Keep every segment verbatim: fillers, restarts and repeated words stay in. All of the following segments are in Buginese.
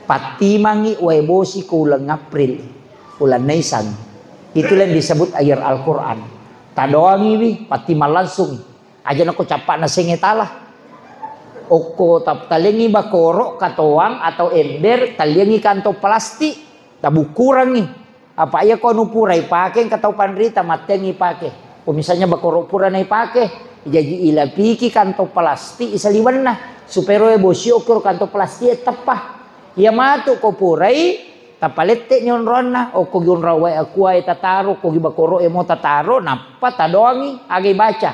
Pattimangngi wae bosi ko uleng April, uleng Naisang. Itulah yang disebut air Al-Quran. Tadoangiwi, pattimang langsung. Aja nako cappa nasengnge tala. Okko tap-, talengngi bakoro, katoang atau ember, taliangngi kantong plastik, tabukkurangngi. Apa iya ko anu pura ipake, engka tau panrita matteang ipake. Ko misalnya bakoro pura naipake, jaji ilapiki kantong plastik isaliwenna, supaya roe bosio kiro kantong plastik e teppa. Iya matu ko purai, tapalette ni onronna, okko gi onrong wae akua e tataro, ko gi bakoro e mo tataro, nappa tadoangi, aga ibaca.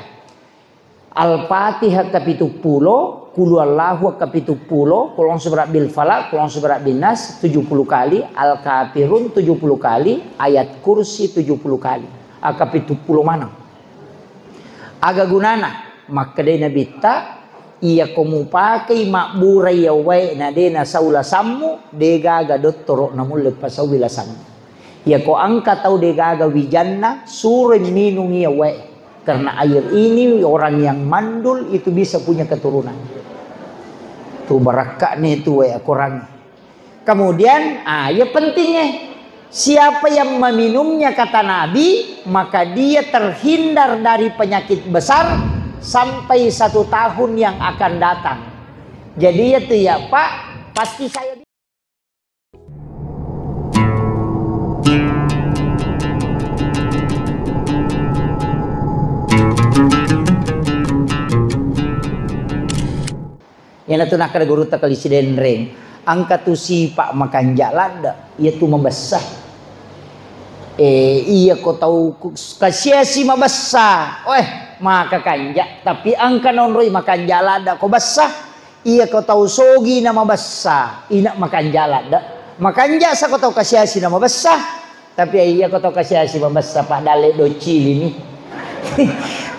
Al-Fatihah kapituppulo, Qul huwallahu kapituppulo, Qul a'udzu birabbil falaq, Qul a'udzu birabbin nas tujuh puluh kali, Al-Kafirun tujuh puluh kali, Ayat Kursi tujuh puluh kali. Aga kapituppulo maneng. Aga gunana? Makkedai Nabitta, iya ko mupakei mabbura iya wae na de nasau lasammu, de gaga dottoro namulle pasaui lasammu. Iya ko engka tau de gaga wijanna, suroi minung iya wae. Karena air ini orang yang mandul itu bisa punya keturunan. Tu barakka'ne tu wae akorang. Kemudian, ah, iya pentingnya. Siapa yang meminumnya, kata Nabi, maka dia terhindar dari penyakit besar sampai satu tahun yang akan datang. Jadi, ya tuh ya, Pak, pasti saya Iyanatu nakkeda gurutta Kali Sidenreng, engka tu sipa' makanja' ladde', iyatu mabessa. Eh, iya ko tau ku-, kasiasi mabessa, weh, maka kanja', tapi engka naonroi makanja' ladde' ko bessa. Iya ko tau sogi na mabessa, ina' makanja' ladde'. Makanja' sa ko tau kasiasi na mabessa. Tapi iya ko to kasiasi mabessa, Pak, dalle' doccilini.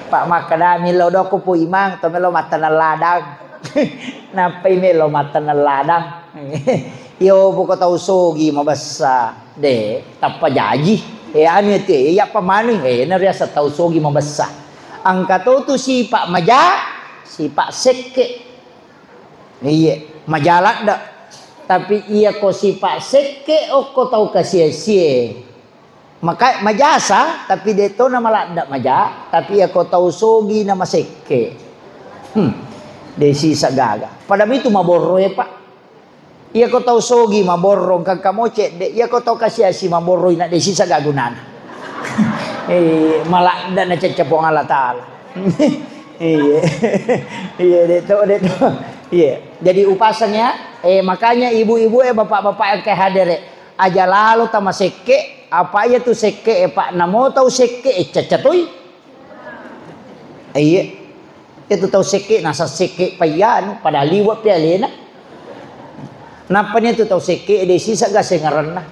Pak, makkedami lo doko po imang, to melo mattaneng ladang. Nappai melo mattaneng ladang. Iyo, poko tau sogi mabessa. De, tappa jaji. E, anu ete, iya pamani. E, na riaseng tau sogi mabessa. Engka to tu sipa' maja, sipa' sekke'. Iye, maja ladde'. Tapi iya ko sipa' sekke' okko tau kasiasie. Maka majasa, tapi de' to na maladde' maja, tapi iya ko tau sogi na masekke'. Hmm. De' sisa gaga. Pada mitu maborro e, Pak. Iya ko tau sogi maborro, engka mo cedde'. Iya ko tau kasiasi maborro, ina' de' sisa gaga gunana. Eh, maladde' na cecca Puang Allah Taala. Iya. Iya, de' to, de' to. Iya. Jadi upasang ya. Eh, makanya ibu-ibu, eh, bapak-bapak yang ke hadir, eh, aja lalo tama sekke', apa iya tu sekke', eh, Pak, namo tau sekke', eh, cacca toi. Iya. Itu tau sekke', nasa sekke' payyanu, padahal liwe' pi alena. Nappani tu tau sekke', de' sisa gasengngerenna.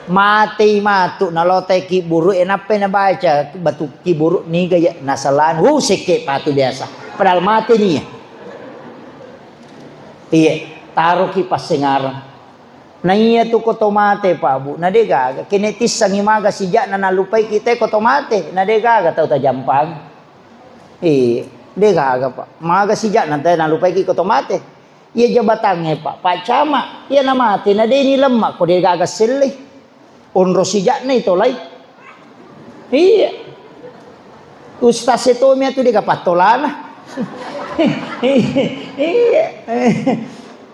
Matei matu, nalotai kiburu, e, nappai nabaca batu kiburu, niga ya, nasalan, hu, sekke' patu biasa. Padahal mate nia. Iya, taroki passengareng. Na iya tu ko to mate, Pak, Bu, na de' gaga. Kene tissangi maga sija'na nallupai kita ko to mate, na de' gaga tau tajampang. Iya, de' gaga, Pak. Maga sija'na te nallupai ki ko to mate. Iya jabatangnge, Pak, Pak Camat, iya namate na de' ni lemma' ko de' gaga sellei. Onro sija'na itolai. Iya. Ustaz e tomi atu de' gaga pattolana. Iya.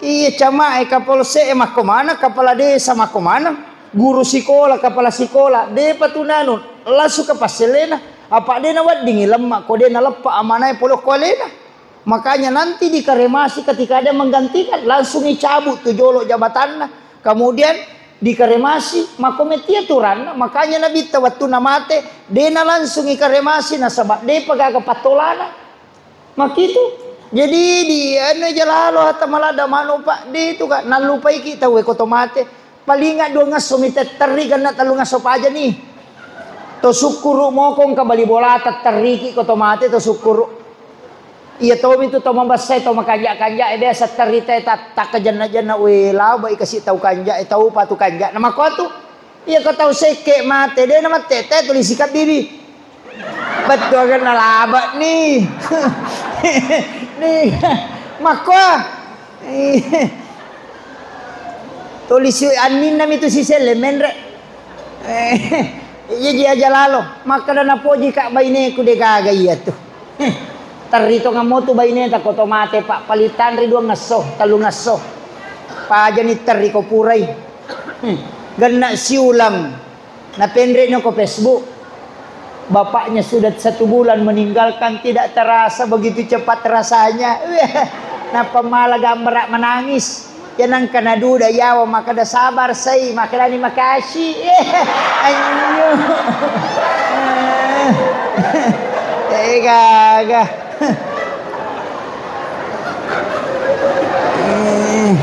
Iya, Camat e, Kapolsek e makko maneng, kepala desa makko maneng, guru sikola, kepala sikola, de'pa tu nanu, langsung ke passellena. Apa de' naweddingi lemma' ko de' naleppa' amanae pole ko alena. Makanya nanti dikremasi ketika ada yang menggantikan, langsung dicabut tu jolo jabatanna. Kemudian dikremasi, makko metti aturanna. Makanya Nabitta wettunna mate, de' na langsung ikremasi nasaba' de'pa gaga pattolana. Makitu. Jadi di anu aja lalo hatta maladde' manu, Pak, de' tu ka nallupaiki tau e ko to mate. Palinga duangngesso mi tetterri, genna tellungngesso pajani. To sukkuru' moko engka bali bolata, terriki ko to mate to sukkuru'. Iya tomi tu to mabessai, to makanja'-kanja' e, biasa terri te ta-, takkajenna-jenna, we, labai kasi tau kanja' e, tau patu kanja'. Na makko tu, iya ko tau sekke' mate, de' na mattete, tuli sikabbibi. Bettuangenna laba' ni. Ni, makko. Tuli si anninna mi tu siselle menre. Eh, iya ji aja lalo. Makkeda napoji ka baineku de gaga iya tu. Eh, terri tongammo tu baineta ko to mate, Pak, paling tanri dua ngesso, tellu ngesso. Pajani terri ko purai. Hmm. Genna siulang. Napenre no ko Facebook. Bapaknya sudah satu bulan meninggalkan, tidak terasa begitu cepat rasanya. Nappa mala gambara menangis. Ya nangka naduda yawa makkeda sabar sai, makkedani makasih. Anyo. Eh, gaga. Eh.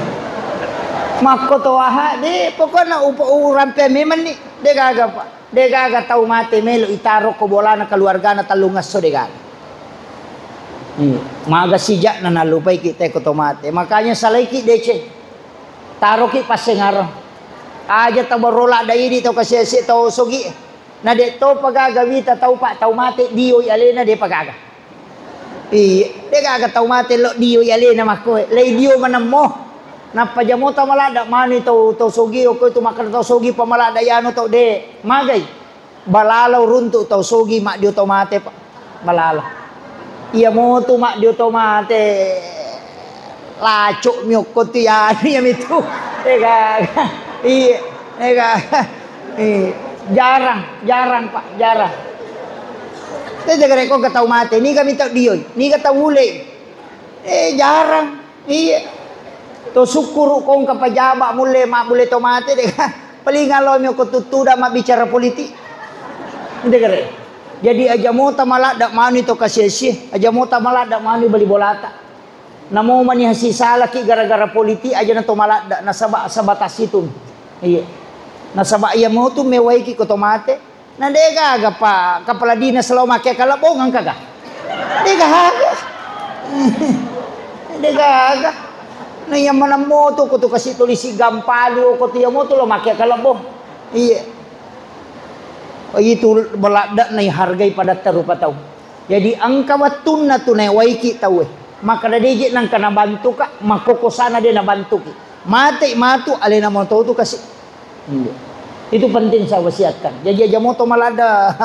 Makko to aha, de, pokokna upa-, urampe memang ni, de gaga, Pak. De gaga tau mate melo itaro ko bolana keluargana tellung esso, de gaga. Hmm. Maga sijakna nallupaiki te ko to mate. Makanya salaiki deceng. Taroki passengareng. Aja tau baro ladda idi tau kasiasi tau sogi. Na de topa gaga wita tau, Pak, tau mate dioi alena, depa gaga. Iya, de gaga tau mate lo dioi alena makkoe. Lei dio manemmo. Nappa jamota maladda mani tau, tau sogi, okko itu makkeda tau sogi pa maladda yanu tau de. Magai. Balalo runtu tau sogi maddio tau mate, Pak. Balalo. Iya motu maddio tau mate. Lacok mi okko tu yanu iya mitu. Eh gaga. Iya. Eh gaga. Eh, jarang, jarang, Pak, jarang. Te jaga rekko ke tau mate, niga mi tau dioi, niga tau ulei. Eh, jarang. Iya. To sukkuru kongka pajaba mulle, ma-, mulle to mate de. Paling alo mi ko tuttuda mabbicara politik. Degere. Jadi aja mota maladda mani to kasiasi, aja mota maladda mani bali bolata. Namo mani hasisalaki gara-gara politik aja na to maladda, nasaba sabatas itu. Iya. Nasaba iya motu mewaiki ko to mate. Na de gaga pa kepala dinas lao makke kalebbong engka ga? De gaga. De gaga. Na iya maneng moto ko tu kasi tulisi gampalu ko tu iya moto lao makke kalebbong. Iya. Itu baladda na hargai padatta rupa tau. Jadi engka wettunna tu naewaiki tauwe. Makkeda deje nangka nabantuka, makkokosana de nabantuki. Mate matu alena moto tu kasi. Iya. Itu penting saya wasiatkan. Jadi aja moto maladda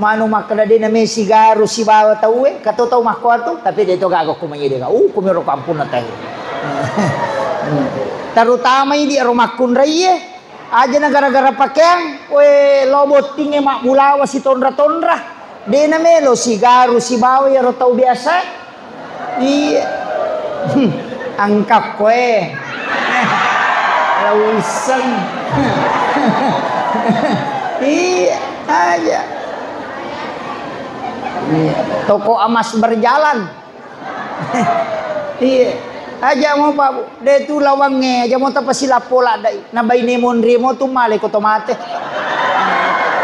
manu makkeda de name sigaru sibawa tauwe, kato tau makkuatu, tapi de to gaga ko manyedeka. Uh, kumiro kampunna tae. Terutama idi aro makkunraie, aja na gara-gara pakeang, we lo bottinge mabbulawa sitonra-tonra. De namelo sigaru sibawa iyaro tau biasa. Iya. Angkakko e. Lauisseng. Iya, aja. Iya. Toko emas berjalan. Iya. Aja mo, Pak, Bu. De tu lawangnge, aja mo tapasilappo laddai. Na baine monri mo tu male ko to mate.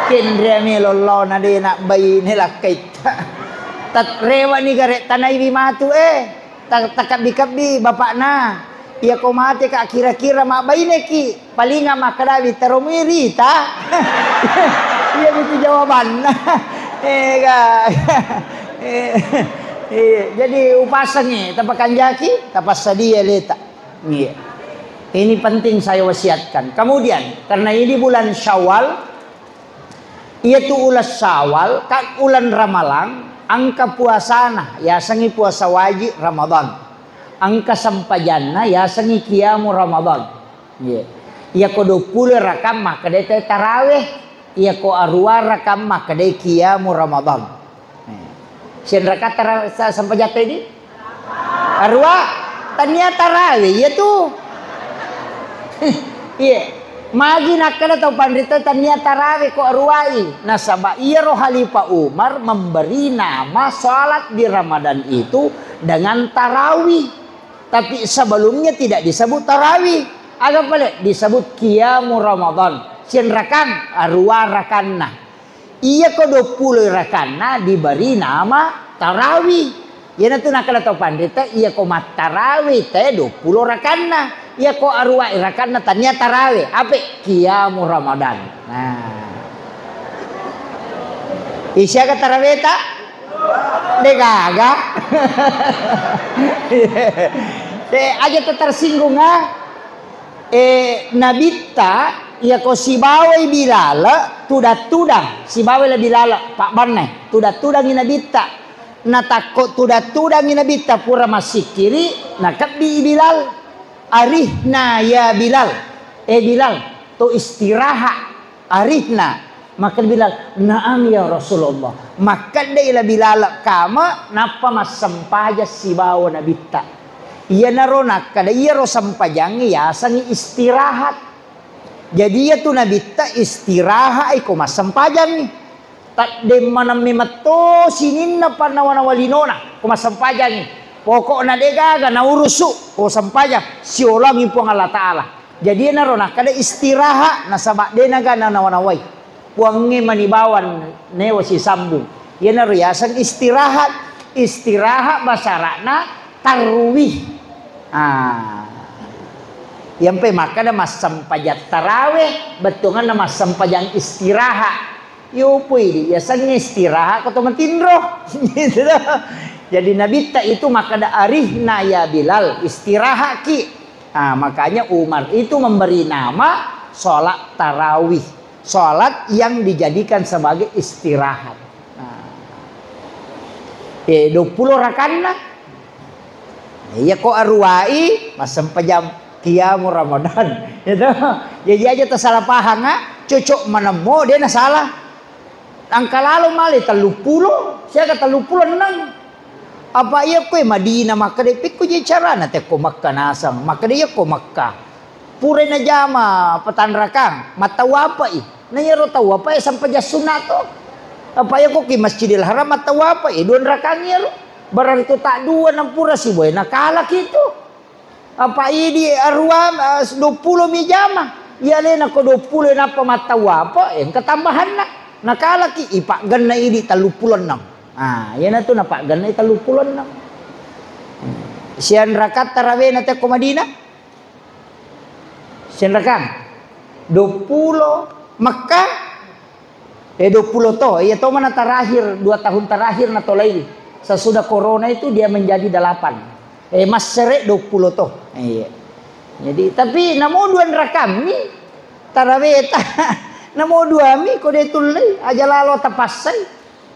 Kenre melo lo na de na baine lakkaitta. Tat-, rewani gare tanaiwi matu, eh. Ta-, takabbi-kabbi bapakna. Iya ko mate ka kira-kira mabbaineki. Palinga makkedawi, "Tero mui rita." Iya itu jawabanna. Eh, ga. Eh, iya. Jadi upasengi, tapakanjaki, tapassadia leta. Iya. Ini penting saya wasiatkan. Kemudian, karena ini bulan Syawal, iya tu ulas Syawal, ka ulan Ramalang, engka puasana, yasengi puasa wajib Ramadan. Engka sempajanna, yasengi qiyamu Ramadan. Iya. Iya ko duappulo rakang makkedai te taraweh. Iya ko aruwa rakang makkedai qiyamu Ramadan. Eh. Sian rakang tara-, sa-, sempajatta idi? Aruwa, tania taraweh, iya tu. Iya. Magi nakkeda tau panrita tania taraweh ko aruwai. Nasaba iyaro Khalifah Umar memberi nama salat di Ramadan itu dengan tarawih. Tapi sebelumnya tidak disebut tarawih. Aga pale disebut qiyamu Ramadan. Sian rakang, aruwa rakanna. Iya ko duappulo rakanna diberi nama tarawih. Iyanatu nakkeda tau panrita, iya ko mattarawih te duappulo rakanna. Iya ko aruwa rakanna tania tarawih. Ape? Qiyamu Ramadan. Nah. Isiaga tarawihta? De gaga. De aja tu tersinggung, ah. Eh, Nabitta, iyako sibawai Bilal, tudang-tudang, sibawai la Bilal, pabbanna, tudang-tudangi Nabitta. Natakko tudang-tudangi Nabitta pura massikkiri, nakebbi Bilal. "Arihna ya Bilal." Eh Bilal, to istirahat. "Arihna." Makkeda Bilal, "Naam ya Rasulullah." Makkeddai la Bilal kama, nappa massempajang sibawa Nabitta. Iyanaro nakkeda, iyaro sempajangnge yasengngi istirahat. Jadi iyatu Nabitta istirahat iko massempajangngi. Taddemmaneng memetto sininna pannawa-nawa linona ko massempajangngi. Pokokna degaga naurusu ko sempajang, siolangi Puang Allah Ta'ala. Jadi iyanaro nakkeda istirahat, nasaba de naga nanawai. Puangnge mani bawang newa sisambung. Iyanaro yaseng istirahat. Istirahat basara'na tarwih. Ah. Iyampe makkeda massempajang tarawih, bettuanganna massempajang istirahat. Yopoi di, yasengnge istirahat ko to matinro. Gitu to. Jadi Nabitta itu makkeda, "Arihna ya Bilal, istirahatki." Ah, makanya Umar itu memberi nama sholat tarawih, sholat yang dijadikan sebagai istirahat. Nah, eh, dua puluh rakanna. Iya ko aruwai, massempajang qiyamu Ramadan. Itu. Jadi aja tasala pahang, ah, cocok manemmo, de nasalah. Engka lalo male telluppulo, siaga telluppulo enneng. Apa iya koe Madinah, makkeda pekko je carana tekko Mekka naseng, makkeda iya ko Mekka. Pura najama patanrakang, mattawwapai. Na iyaro tawwapai sempajang sunna to. Apa iya ko ki Masjidil Haram mattawwapai, dua rakang iyaro. Berarti to tak dua nampura siboe nakalaki tu. Apa idi arua, eh, dua puluh mi jama. Iya alena ko dua puluh nappa mattawwapa, engka tambahanna. Nakalaki, ipaggenna idi telluppulo enneng. Ah, iyanatu napaggenna telluppulo enneng. Sianrakatta rawena tekko Madinah? Sianrakang? Dua puluh. Mekka? Eh, dua puluh to. Iya to mana terakhir, dua tahun terakhir natolai. Sesudah corona itu dia menjadi delapan. Eh, massere dua puluh to. Iya. Jadi, tapi namo dua rakang mi taraweta. Namo dua mi ko de tullei, aja lalo tapassai.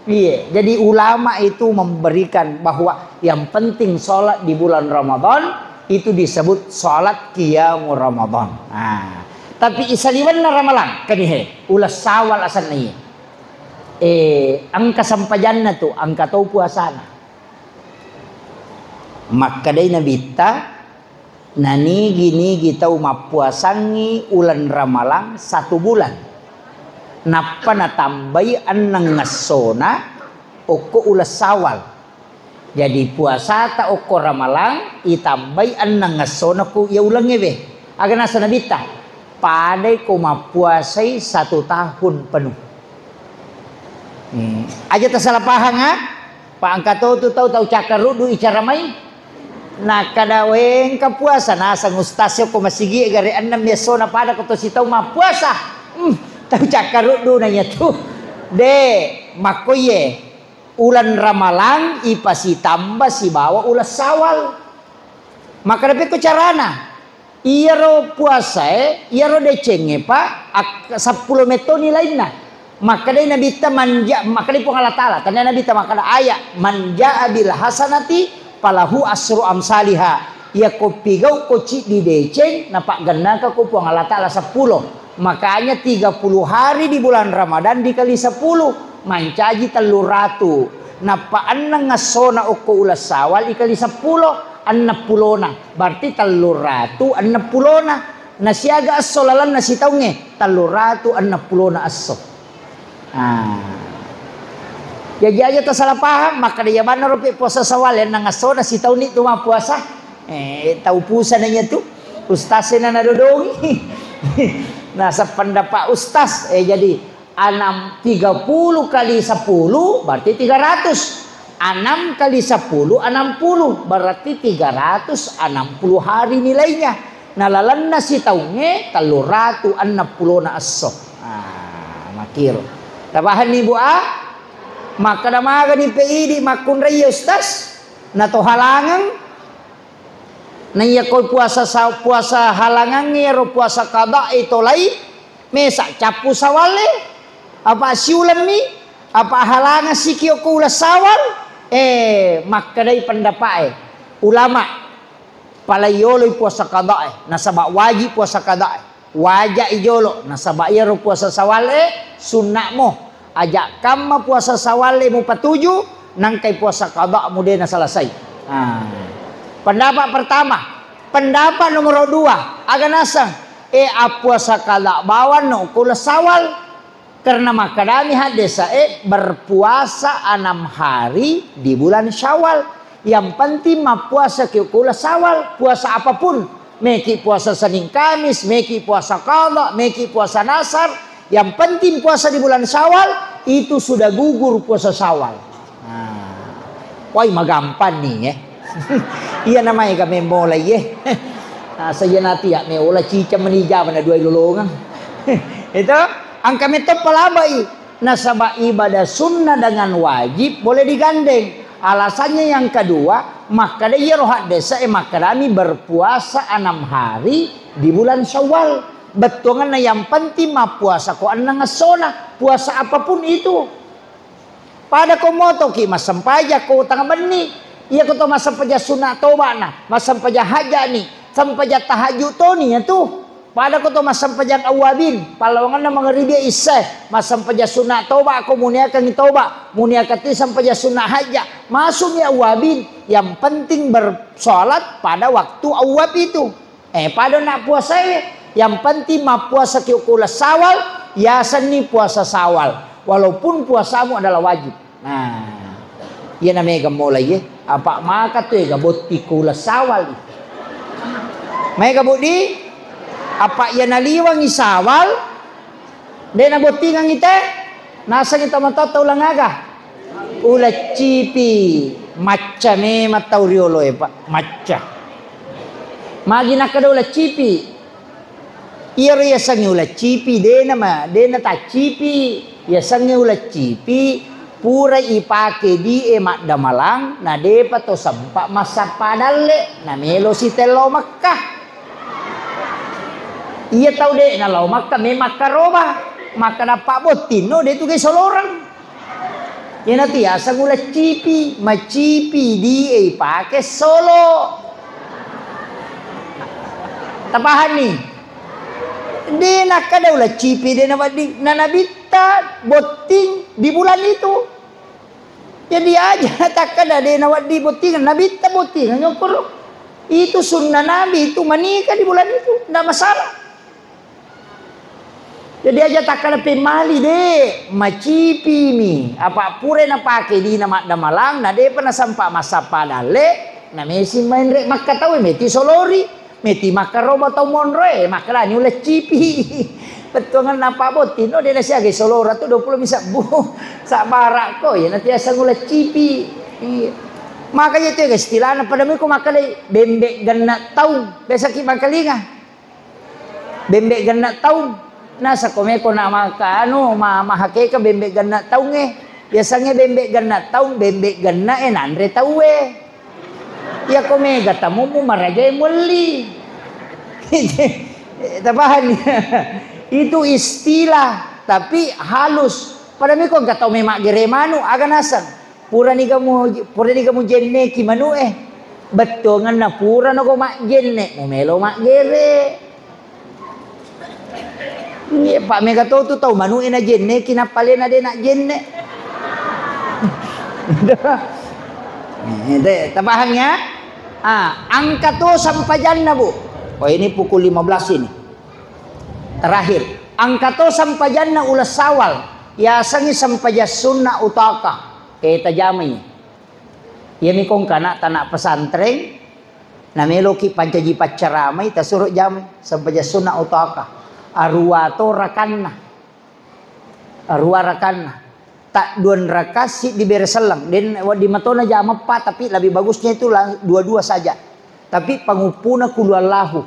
Iya, jadi ulama itu memberikan bahwa yang penting sholat di bulan Ramadan itu disebut sholat qiyamu Ramadan. Nah, tapi isaliwenna Ramalang, kanihe, uleng Syawal asenna iya. Eh, engka sempajanna tu, engka to puasana. Makkedai Nabitta, nanigi-nigi tau mappuasangngi uleng Ramalang satu bulan, nappa natambai enneng essona okko uleng Syawal. Jadi puasata okko Ramalang itambai enneng essona ku iya ulengnge we. Aga nasa Nabitta? Padai ko mappuasai satu tahun penuh. Hmm. Aja tasala pahang, ah. Pa engka to tu tau, tau cakkaruddu icara mai. Nakkeda, "Wengka puasa naseng ustaz ko masigi gare ennem essona pada ko to sitau mappuasa." Hmm, tau cakkaruddu na iya tu. De, makkoye. Uleng Ramalang ipasitamba sibawa uleng Syawal. Makkeda pekko carana? Iyaro puasae, iyaro decengnge, Pak, ak-, seppulo metto nilainna. Makkedai Nabitta, "Manja-," makkedai Puang Allah Taala, tania Nabitta makkeda ayat, "Man jaa bil hasanati falahu asru amsaliha." Iyako pigau ko ciddi deceng, napaggennaka ko Puang Allah Taala seppulo. Makanya tiga puluh hari di bulan Ramadan dikali sepuluh, mancaji telluratu. Nappa enneng essona okko uleng Syawal ikali seppulo, enneng pulona. Berarti telluratu enneng pulona. Nasiaga esso lalenna sitaungnge, telluratu enneng pulona esso. Ah. Jaji aja tasala paham, makkeda iya manna ropi puasa Syawal, enneng essona sitaunni tu mappuasa. Eh, tau pusana iya tu. Ustaz na nadodongi. Nah, sependapat ustaz, eh, jadi enam, tiga puluh kali sepuluh berarti tiga ratus. Enam kali sepuluh, enam puluh, berarti tiga ratus enam puluh hari nilainya. Nah, lalenna sitaungnge telluratu enneng pulona esso. Ah, makiro. Tapahanni, Bu, a? Makkeda magani pe idi makkunrai iya ustaz? Na to halangeng? Naiya ko puasa sa-, puasa halangangnge ro puasa qada e tolai, mesa cappu sawalle, apa siulemmi, apa halangeng sikio ko uleng sawal, eh, makkedai pendapat e ulama, palai yoloi puasa qada e, nasaba wajib puasa qada e. Waja'i jolo, nasaba iyaro puasa Sawal e sunna'mo. Aja kamma puasa Sawal e mupatuju, nangkai puasa qada'mu de nasalasai. Ah. Pendapat pertama, pendapat nomor dua, aga naseng, e, appuasa qada bawanno ko uleng Sawal. Karena makkedami haddese'e, berpuasa enam hari di bulan Syawal. Yang penting mappuasa ki ko uleng Syawal, puasa apapun. Meki puasa Senin Kamis, meki puasa qada, meki puasa nasar. Yang penting puasa di bulan Syawal, itu sudah gugur puasa Syawal. Nah, wai magampang nih, eh. Iya namanya kami mulai, eh. Nah, saya nanti ya, me ola cica menija mana dua lolongan. Itu angka metto palabai. Nasaba ibadah sunnah dengan wajib boleh digandeng. Alasannya yang kedua, makkeda iyaro haddese'e makkedami berpuasa enam hari di bulan Syawal. Bettuanganna yang penting mappuasa ko enneng essona, puasa apapun itu. Pada ko motoki massempajang ko tengah benni, iya ko to massempajang sunna toba'na, massempajang hajja'ni, sempajang tahajud toni ya tu. Pada ko to massempajang awwabin, pallawanganna mangaribi isya, massempajang sunna toba ko muniakangi toba, muniakan ti sempajang sunna hajja, masukmi awwabin, yang penting bersolat pada waktu awwab itu. Eh, pada nak puasa e, yang penting mappuasa ki ko uleng Sawal, yasenni puasa Sawal, walaupun puasamu adalah wajib. Nah, iyana mega mulai, ye. Apa maka tu ega botting ko uleng Sawal. Mega budi, apa iyana liwangi Sawal, de nabottingangi te, nasengi tomatoatta uleng aga? Uleng cipi, macca memang tau riolo e, Pak, macca. Magi nakkeda uleng cipi? Iyaro yasengnge uleng cipi, dena ma-, dena taccipi. Yasengnge uleng cipi, pura ipake die maddamalang, na depa to sempa massappa dalle, na melo sitello Mekka. Iya tau de nalao Mekka, me makkaroba, maka nappa bottinno, de tu ge soloreng. Iyanatu yaseng uleng cipi, macipi die ipake solo. Tapahanni? De nakkeda uleng cipi, de nawedding, na nabitta botting di bulan itu. Jadi aja takkeda de nawedding bottingeng, nabitta bottingeng okkoro. Itu sunnah Nabi itu menikah di bulan itu, ndak masalah. Jadi aja takkeda pemmali de, macipimi. Apa pura napake dina maddamalang, na depa nasempa massappa dalle, na mesi menre Makka tau e, meti solori, meti makkaroba tau monro e, makkedani uleng cipi. Bettuanganna apa botting, no, de nasiaga solora tu dua puluh mi sebbu. Sabbara ko, iya natiaseng uleng cipi. Iya. Maka iya tu istilahna pada miko makkedai bembe genna taung. Biasa ki makalinga. Bembe genna taung. Nasa ko meko na maka anu, ma-, mahakeka bembe genna taung e. Biasange bembe genna taung, bembe genna e nanre tau e. Iya ko mega tamummu maraja e muelli. Tapahani? Itu istilah, tapi halus. Pada miko engka tau memaggere manu, aga naseng? Puraniga mu-, puraniga mujenneki manu'e. Bettuanganna purano ko majjenne, mumelo maggere. Iya, pa mega to tu tau manu'e najenneki, nappa alena de najenne. Eh, de, tapahang ya? Ah, angka to sampajanna, Bu. Oh, ini pukul lima belas ini. Terakhir, angka to sampajanna uleng Sawal, yasengngi sampajang sunna utaka. Eh, tajamai. Iyami kongkana tanak pesantren, nameloki pancaji paccaramai, tasuro jamai, sampajang sunna utaka. Arua to rakanna. Arua rakanna. Tak dua raka siddi bere selleng. Den wedding matona jama eppa, tapi lebih bagusnya itu lang-, dua-dua saja. Tapi panguppuna kulu Allahu.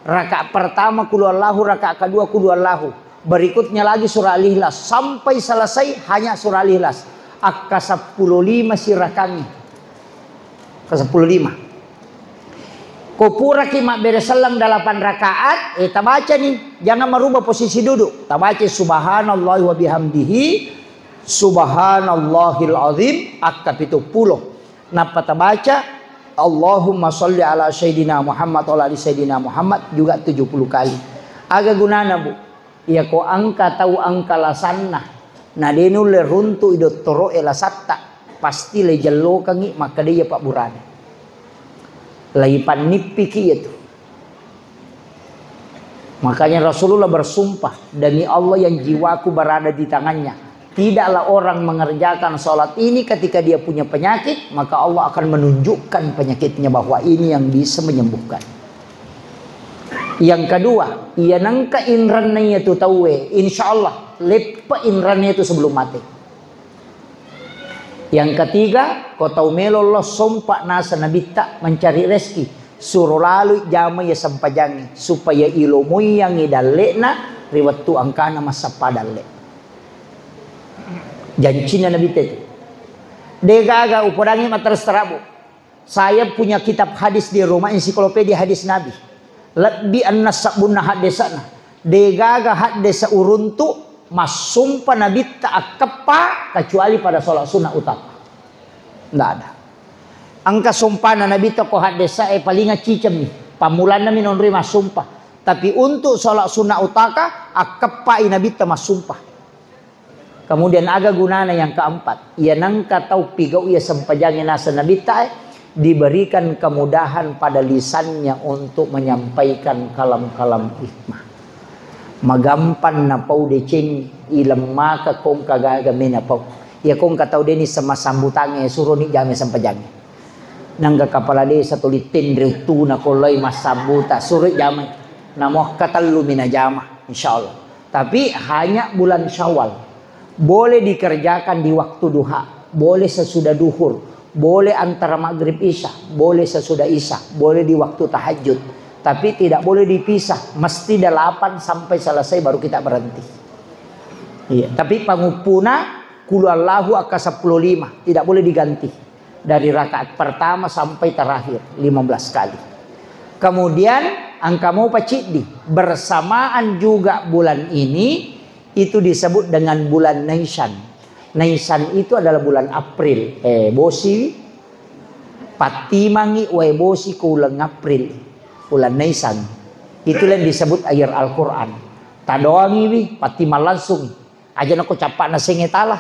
Raka pertama kulu Allahu, raka kedua kulu Allahu. Berikutnya lagi surah Al-Ikhlas. Sampai selesai hanya surah Al-Ikhlas. Akka seppulo lima sirakangi. Ke seppulo lima. Ko puraki mabbere selleng delapan rakaat, eh, tabacani, jangan merubah posisi duduk. Tabaca subhanallahi wa bihamdihi, subhanallahil azim, akka pitu pulo. Nappa tabaca, Allahumma sholli ala sayyidina Muhammad wa ala ali sayyidina Muhammad juga tujuh puluh kali. Aga gunana, Bu? Iyako engka tau engka lasanna, na de nulle runtu'i dottoro'e lasatta, pasti laijellokengngi makkeda iya pabburane. Laipannippiki iyatu. Makanya Rasulullah bersumpah, "Demi Allah yang jiwaku berada di tangannya, tidaklah orang mengerjakan sholat ini ketika dia punya penyakit, maka Allah akan menunjukkan penyakitnya bahwa ini yang bisa menyembuhkan." Yang kedua, iya nengka inranna iyatu tauwe, insya Allah leppe inranna iyatu sebelum mate. Yang ketiga, ko tau melo lo sompa nasa nabitta mencari rezeki, suro lalui jama iya sempajangnge supaya ilomoiyangngi dalle'na ri wettu engkana massappa dalle. Jancinna nabitta itu. Degaga upodangi matterus terabu. Saya punya kitab hadis di rumah, ensiklopedia hadis Nabi. Lebbi enneng sabbunna haddesana. Degaga haddesa uruntu massumpa nabitta akkeppa kecuali pada sholat sunnah utama. Ndak ada. Engka sumpana nabitta ko haddesa e palinga cicemmi. Pammulanna mi nonroi massumpa. Tapi untuk sholat sunnah utaka akkeppai nabitta massumpa. Kemudian aga gunana yang keempat? Iya nengka tau pigau iya sempajangnge nasa nabitta e, diberikan kemudahan pada lisannya untuk menyampaikan kalam-kalam hikmah. Magampang napau deceng, ilemmaka kongka gaga mena pau. Iya kongka tau deni sema sambutangnge, suroni jame sempajangnge. Nangga kapala desa tuli tenre uttuna ko lai massambuta, suroi jamai. Namo katellu mi najama, insyaallah. Tapi hanya bulan Syawal. Boleh dikerjakan di waktu duha, boleh sesudah duhur, boleh antara maghrib isya, boleh sesudah isya, boleh di waktu tahajud. Tapi tidak boleh dipisah, mesti delapan sampai selesai baru kita berhenti. Iya, tapi panguppuna kulu Allahu akka seppulo lima, tidak boleh diganti. Dari rakaat pertama sampai terakhir, lima belas kali. Kemudian, engka mopa ciddi, bersamaan juga bulan ini, itu disebut dengan bulan Naisan. Naisan itu adalah bulan April. Eh, bosi, pattimangi wae bosi ko uleng April, bulan Naisan. Itulah yang disebut akhir Al-Quran. Tadoangi wi, pattimang langsung. Aja nako cappa'na senge tala.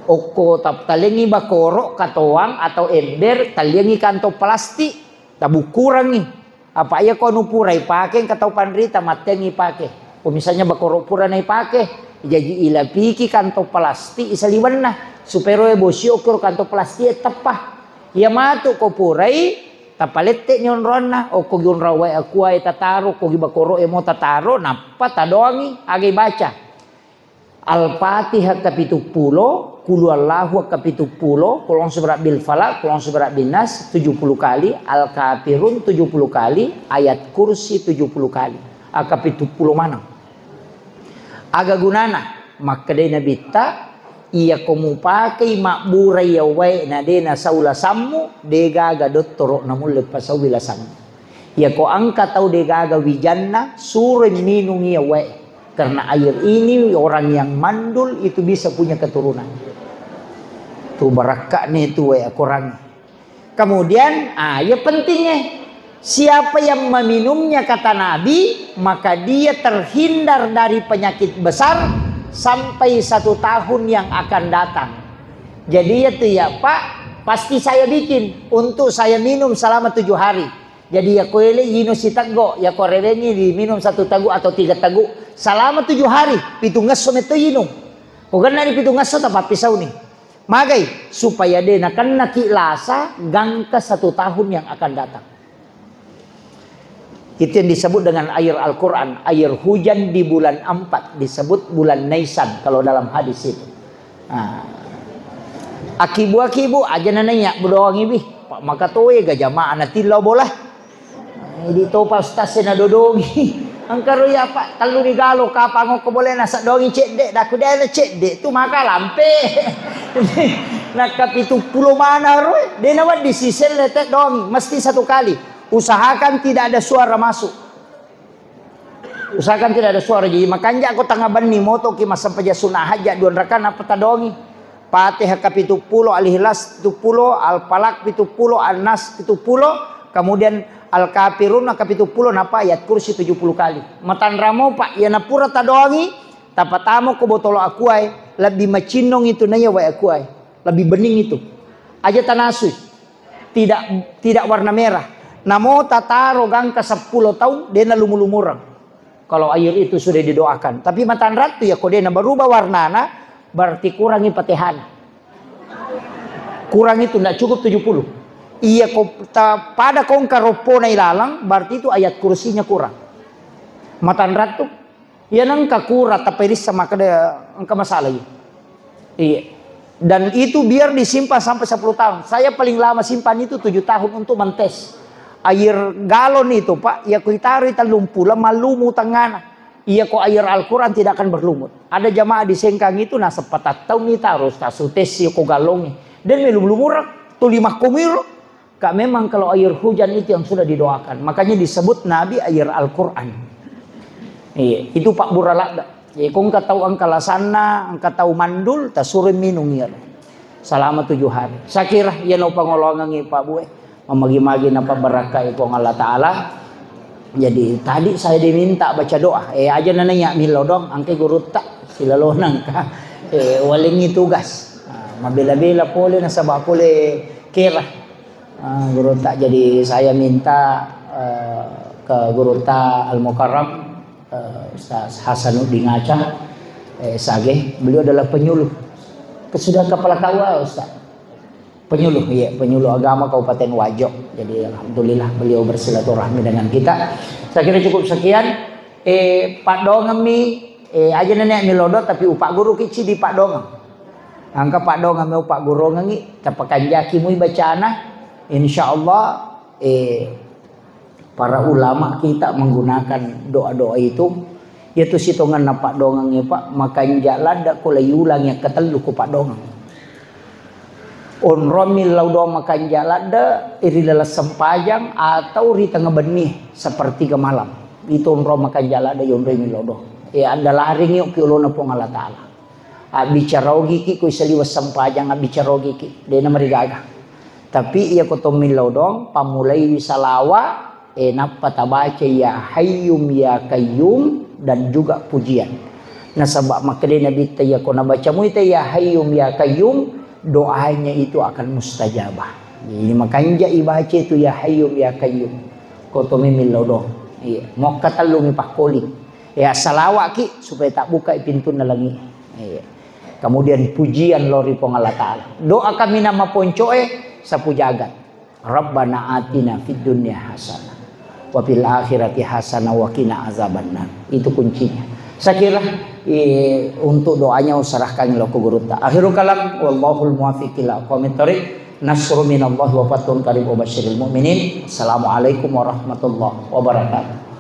Okko tap-, talengi bakoro, katoang atau ember, taliangi kantong plastik, tabukurangi. Apa iya ko anu pura ipake engka tau panrita, matteangi ipake. Ko misalnya bakoro pura na ipake, jaji ilapiki kantong plastik isaliwenna, supaya roe bosio kiro kantong plastik e teppa. Iya matu ko purai, tapalette ni onronna, okko gi onrong wae akua e tataro, okko gi bakoro e mo tataro, nappa tadoangi, aga ibaca. Al-Fatihah kapitu pulo, Qul huwallahu kapitu pulo, Qul a'udzu birabbil falaq, Qul a'udzu birabbin nas tujuh puluh kali, Al-Kafirun tujuh puluh kali, Ayat Kursi tujuh puluh kali. Akapitu pulo maneng. Aga gunana? Makkedai Nabitta, iya ko mupakei mabbura iya wae na de nasau lasammu, de gaga dottoro namulle pasaui lasammu. Iyako engka tau degaga wijanna, suroi minung iya wae. Karena air ini orang yang mandul itu bisa punya keturunan. Tu barakka'ne tu wae akorang. Kemudian, ah, iya pentingnya. Siapa yang meminumnya, kata Nabi, maka dia terhindar dari penyakit besar sampai satu tahun yang akan datang. Jadi, iya tu ya, Pak, pasti saya bikin untuk saya minum selama tujuh hari. Jadi, iya ko ele ino siteggo, iya ko rewengi diminum satu teguk atau tiga teguk selama tujuh hari, pitungngesso metto inung. Ko gennani pitungngesso, tapappisauni. Magai? Supaya de nakennaki lasa gangka satu tahun yang akan datang. Itu yang disebut dengan air Al-Quran, air hujan di bulan empat disebut bulan Naisan kalau dalam hadis itu. Nah, akibu-akibu aja nanaiya bedoangi bih. Pak maka toe ga jamaah natillau bola. Idi topa ustaz e nadodongi. Engka ro iya, Pak, tellu ni galo kapang okko bolena saddoangi cedde, daku de na cedde tu maka lampe. Nakka pitu pulo mana ro, de nawedding siselle teddoangi, mesti satu kali. Usahakan tidak ada suara masuk. Usahakan tidak ada suara. Jadi makanja ko tanga benni motoki massempajang sunna hajat dua rakaat, nappa tadongi Fatihah ka pitu pulo, Al-Ikhlas pitu pulo, Al-Falaq pitu pulo, An-Nas pitu pulo, kemudian Al-Kafirun ka pitu pulo, nappa ayat kursi tujuh puluh kali. Matanramo, Pak, iya napura tadongi, tapatamo ko botolo akuae, lebbi macinnong itu naiya wae akuae. Lebbi bening itu. Aja tanasui. Tidak, tidak warna merah. Namo tataro gangka seppulo taung, dena lumu-lumureng. Kalau air itu sudah didoakan. Tapi matanrattu ya, ko dena berubah warnana, berarti kurangi Fatihana. Kurang itu, ndak cukup tujuh puluh. Iya, ko ta-, pada kongka roppona ilalang, berarti itu ayat kursinya kurang. Matanrattu. Iya, nengka kura, tapi rissa makkeda engka masalah, iya. Iya. Dan itu biar disimpan sampai sepuluh tahun. Saya paling lama simpan itu tujuh tahun untuk mentes. Air galon itu, Pak, iya ko itaroi tellung pulo, mallumu tengana. Iya ko air Al-Quran tidak akan berlumut. Ada jamaah di Sengkang itu, nah, sepatang tahun itaro, Ustaz, sutessi ko galongi. Dan melu lumureng, tuli makkomiro. Kak, memang kalau air hujan itu yang sudah didoakan. Makanya disebut Nabi air Al-Quran. Iya, itu Pak Bura ladda. Jadi, ko engka tau engka lasanna, engka tau mandul, tasuro minung iya. Selama tujuh hari. Saya kira iya no pangolongangi Pak Bue. Mamagi-magi napa barakkai Puang Allah Ta'ala. Jadi, tadi saya diminta baca doa. Eh, aja nanaiya millau dong, angke gurutta. Silalonang ka. Eh, walengi tugas. Nah, mabela-bela pole nasaba pole kera. Ah, gurutta, jadi saya minta, eh, ke gurutta Al-Mukarram, eh, Ustaz Hasanuddin Aca, eh, Sage, beliau adalah penyuluh. Sudah kepala K U A, Ustaz. Penyuluh, iya, penyuluh agama Kabupaten Wajo. Jadi, alhamdulillah, beliau bersilaturahmi dengan kita. Saya kira cukup sekian. Eh, paddoangeng mi, eh, aja nenek mi lodo, tapi upagguru ki cidi paddoangeng. Engka paddoangeng mi upagguruangengi, tapakanjaki mui bacana. Insya Allah, eh, para ulama kita menggunakan doa-doa itu, yaitu sitongenna paddoangengnge, Pak, makanja ladde ko laiulangi akkatellu ko paddoangeng. Onrong millau doang makanja ladde, ri laleng sempajang atau ri tengnga benni, sepertiga malam. Itu onrong makanja ladde, yonroi millau doang. Ya, anda laring yuk ki olona Puang Allah Ta'ala. Abbicara ogiki ko isaliweng sempajang, abbicara ogiki. Dena marigaga. Tapi iya ko to millau doang, pammulaiwi salawa, eh, nappa tabaca ya Hayyum ya Qayyum dan juga pujian. Nasaba makkeda Nabitta, iya ko nabaca muita ya Hayyum ya Qayyum, doanya itu akan mustajabah. Jadi makanja ibaca itu ya Hayyum ya Qayyum. Ko to mi millau doang. Iya, mokka tellumi pakkoli. Ya, salawaki supaya tabbukai pintunna langi. Iya. Kemudian pujian lao ri Puang Allah Ta'ala. Doa kaminang maponcoe sapu jagat. Rabbana atina fid dunya hasanah wa fil akhirati hasanah wa qina azabannar. Itu kuncinya. Saya kira, eh, untuk doanya userahkan lao ko gurutta. Akhirul kalam, wallahul muwaffiq ila aqwamit thariq. Nasrun minallahi wa fathun qarib wa basyiril mu'minin. Assalamualaikum warahmatullahi wabarakatuh.